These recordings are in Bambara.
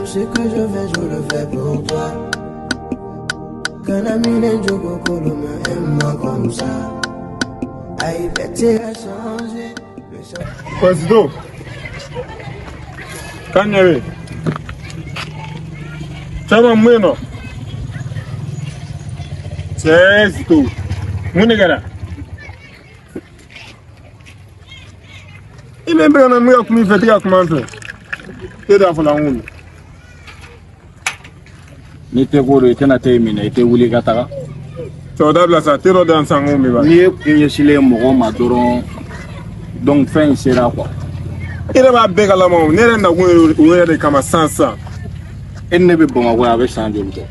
Ce que je fais, je le fais pour toi. Kanamine Djogo Koloma, aime-moi comme ça. Aïe, bête a changé. Mais ça. Président, kan ɲɛ bɛ caman mun yen nɔ cɛ Zito mun de kɛra i bɛ n bɛ ka na n bɛ ka kuma i fɛ i tɛ ka kuma n fɛ e de y'a fɔ la n kun N'i tɛ ko don i tɛna te minɛ i tɛ wuli ka taga. Cɛ o dabila sa te dɔ di yan sisan n ko min b'a N'i ye kun ɲɛsilen mɔgɔ ma dɔrɔn donc fɛn in sera quoi. I yɛrɛ b'a bɛɛ kalama o ne yɛrɛ nakun ye o yɛrɛ de kama sisan sisan. E ni ne bɛ Bamakɔ yan a bɛ san joli kɛ?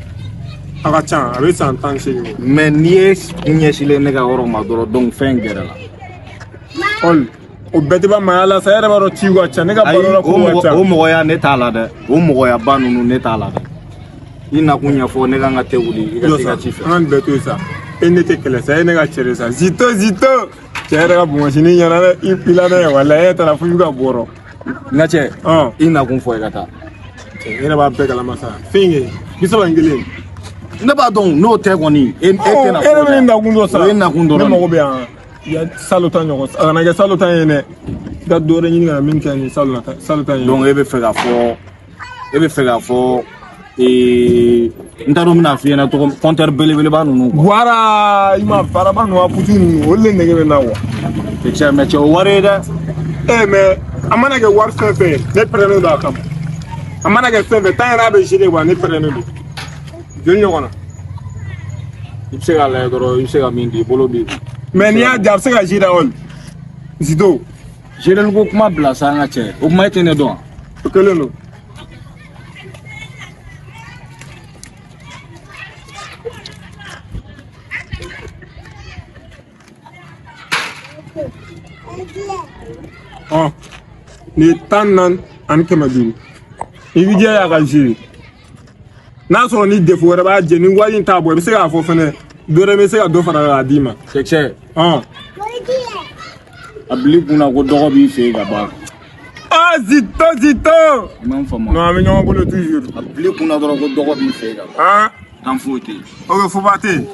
A ka ca a bɛ san 18 bɔ. Mais n'i ye kun ɲɛsilen ne ka yɔrɔ ma dɔrɔn donc fɛn in gɛrɛ la. Ɔli o bɛɛ tɛ ban maaya la sa e yɛrɛ b'a dɔn ciw ka ca ne ka balo la o ko ka mɔgɔ ca. o mɔgɔya ne t'a la dɛ, o mɔgɔyaba ninnu ne t'a la dɛ. I nakun ɲɛfɔ ne kan ka te wuli i ka Jɔ t'i sa ka ci fɛ. an ka nin bɛɛ to yen sa e ne tɛ kɛlɛ sa e ne ka cɛ de sa Zito Zito cɛ yɛrɛ ka bonbonsinin ɲɛna dɛ i fila dɛ walayi e taara fo i bɛ ka bɔrɔ. N ka cɛ Ɔn i nakun fɔ i ka taa. Cɛ e yɛrɛ b'a bɛɛ kalama sa fɛn kɛ 31. Ne b'a dɔn n'o tɛ kɔni e tɛna E yɛrɛ bɛ ne nakun dɔn sa. O ye nakun dɔrɔn Ne de. mago bɛ yan ya salo ta ɲɔgɔn a kana kɛ salo ta ye dɛ i ka dɔ wɛrɛ ɲini ka na min kɛ ni salo ta salo ta ye. Donc e bɛ fɛ k'a fɔ e bɛ fɛ k'a fɔ ee n t'a dɔn n bɛna f'i ɲɛna cogo min compteur belebeleba ninnu quoi. Wara i ma baaraba ninnu a putu ninnu olu de nege bɛ n na quoi. Cɛ mais cɛ o wari ye dɛ. Eh mais a mana kɛ wari fɛn fɛn ye ne pɛrɛnnen don a kama a mana kɛ fɛn fɛn tan yɛrɛ a bɛ gérer quoi ne pɛrɛnnen don joli ɲɔgɔn na. I bɛ se k'a lajɛ dɔrɔn i bɛ se ka min di i bolo b'i kun. Mais n'i y'a di a bɛ se ka gérer ɔli Zito. Gérel ko kuma bila sa an ka cɛ o kuma e tɛ ne dɔn wa. O kɛlen don. Ɔ nin ye 14 500 i b'i jija a ka gérer n'a sɔrɔ ni défaut wɛrɛ b'a jɛ ni wari in t'a bɔ i bɛ se k'a fɔ fɛnɛ dɔ wɛrɛ bɛ se ka dɔ fara k'a d'i ma. Cɛ cɛ Ɔn. A bil'i kunna ko dɔgɔ b'i fɛ yen ka ban. Ah Zito Zito. I m'a faamu. Non an bɛ ɲɔgɔn bolo toujours. A bil'i kunna dɔrɔn ko dɔgɔ b'i fɛ yen ka ban. Han. Tan foyi tɛ yen. Ok foba tɛ yen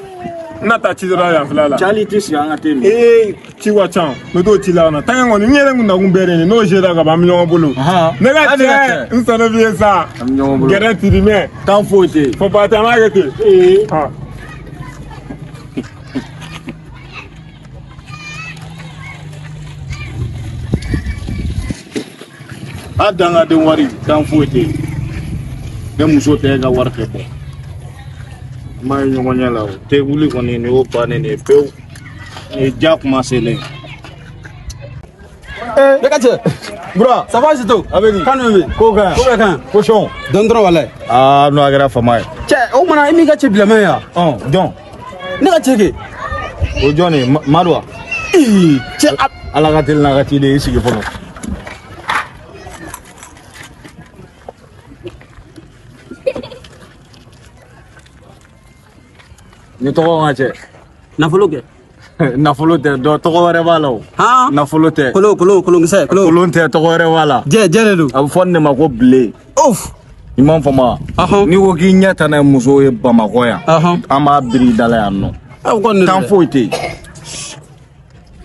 n na taa ci dɔ la yan fila la. Cali tɛ sigi an ka te min. Ee ci ka ca n bɛ t'o ci la ka na tan kɔni n yɛrɛ kun nakun bɛɛ de ye nin ye n'o sera ka ban an bɛ ɲɔgɔn bolo. Ne ka cɛ n sɔnna f'i ye sa. An bɛ ɲɔgɔn bolo. Gɛrɛ tirimɛ. Tan foyi tɛ yen. Foba tɛ an b'a kɛ ten. Ee. Han. A dangaden wari tan foyi tɛ yen. Ne muso tɛ e ka wari tɛ bɔ. An b'a ye ɲɔgɔn ɲɛ la o tɛ wuli kɔni nin y'o bannen de ye pewu. Nin ye ja kuma selen ye. Ne ka cɛ. Bura. Ça va Zito? A bɛ di? Kan jumɛn bɛ yen? Ko ka ɲi. Ko bɛɛ ka ɲi. Ko sɔn. Dɔn dɔrɔn walayi. Aa n'o a kɛra fama ye. Cɛ o kumana e m'i ka cɛ bilama ye wa? Ɔn jɔn. Ne ka cɛ kɛ. O jɔn de ye Madu wa? Ee cɛ a. Ala ka teli n'a ka ciden ye i sigi fɔlɔ. Ni tɔgɔ ka cɛ. Nafolo kɛ. Nafolo tɛ dɔ tɔgɔ wɛrɛ b'a la o. Han. Nafolo tɛ. Kolo kolo kolonkisɛ kolo. Kolon tɛ tɔgɔ wɛrɛ b'a la. Jɛ jɛ de don. A bɛ fɔ nin de ma ko bile. Of. I m'a faamu wa? Ɔhɔn. N'i ko k'i ɲɛ ta n'a ye muso ye Bamakɔ yan. Ɔhɔn. An b'a biri i da la yan nɔ. Aw kɔni de don Tan dɛ. foyi tɛ yen.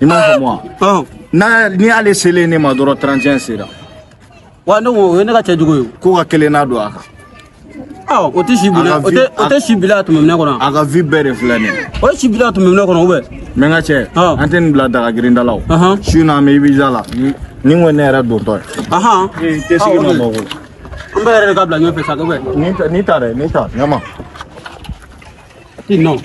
I m'a faamu wa? Ɔhɔn. N'a ni y'ale selen ne ma dɔrɔn 31 sera. Wa ne ko o ye ne ka cɛ jugu ye. Ko ka kelen n'a don a kan. Ɔ o tɛ si bila A ka o tɛ o tɛ si bila a tun bɛ minɛ kɔnɔ. A ka vie bɛɛ de filɛ nin ye. O ye si bila a tun bɛ minɛ kɔnɔ ou bien. Mɛ n ka cɛ, Ɔn. an tɛ nin bila daga girinda la o. Ɔhɔn. Su in na an bɛ Ibiza la. Ni n ko ne yɛrɛ dontɔ ye. Ahan. I tɛ sigi Ah, ma ok. mɔgɔ. An bɛɛ yɛrɛ de ka bila ɲɔgɔn fɛ sa ou bien. Nin ta nin ta dɛ nin ta ɲama. Non.